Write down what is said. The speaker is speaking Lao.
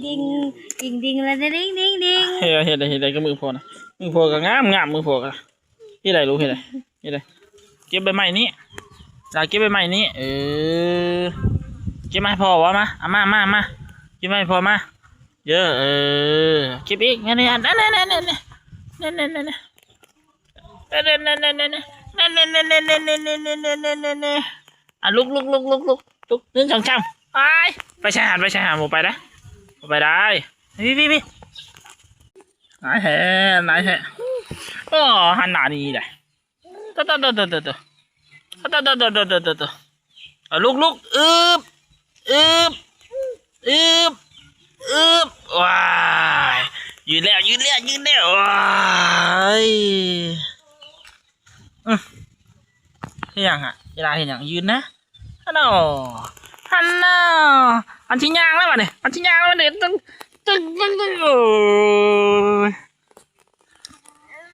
ດິງ ດິງດິງ ລະດິງດິງດິງ ເຮັດ ເຮັດໄດ້ ເຮັດໄດ້ ກໍມືພໍ່ນະ ມືພໍ່ກໍງາມງາມ ມືພໍ່ກໍ ເຮັດໄດ້ລູກ ເຮັດໄດ້ ເຮັດໄດ້ ເກັບໃບໄມ້ນີ້ ລະເກັບໃບໄມ້ນີ້ ເອີ ເກັບມາໃຫ້ພໍ່ວ່າ ມາ ເອົາມາ ມາ ມາ ເກັບມາໃຫ້ພໍ່ມາ ເດີ ເອີ ເກັບອີກ ນັ້ນ ນັ້ນ ນັ້ນ ນັ້ນ ນັ້ນ ນັ້ນ ນັ້ນ ນັ້ນ ນັ້ນ ນັ້ນ ນັ້ນ ນັ້ນ ນັ້ນ ນັ້ນ ນັ້ນ ນັ້ນ ນັ້ນ ນັ້ນ ອ່ະ ລຸກ ລຸກ ລຸກ ລຸກ ລຸກ ໜຶ່ງ ສອງ ສາມ ໄປ ໄປຊາຍຫາດ ໄປຊາຍຫາດ ບໍ່ໄປໄດ໋ ບໍ່ໄປໄດ໋ ພີ້ ພີ້ ພີ້ ນາຍແທ້ ນາຍແທ້ ໂອ້ ຫັນໜ້າໜີໄດ໋ ໂຕ ໂຕ ໂຕ ໂຕ ໂຕ ໂຕ ໂຕ ໂຕ ໂຕ ອ່ະ ລຸກ ລຸກ ອຶບ ອຶບ ອຶບ ອຶບ ວ້າຍ ຢືນແລ້ວ ຢືນແລ້ວ ຢືນແລ້ວ ວ້າຍ ອື ເຮັດຫຍັງຫະ? ອີຫຼາເຮັດຫຍັງ? ຢືນນະ ຫັ້ນນະ ຫັ້ນນະ ອັນຊິຍ່າງແລ້ວບາດນີ້ ອັນຊິຍ່າງແລ້ວບາດນີ້ ຕຶກ ຕຶກ ຕຶກ ຕຶກ ໂອ້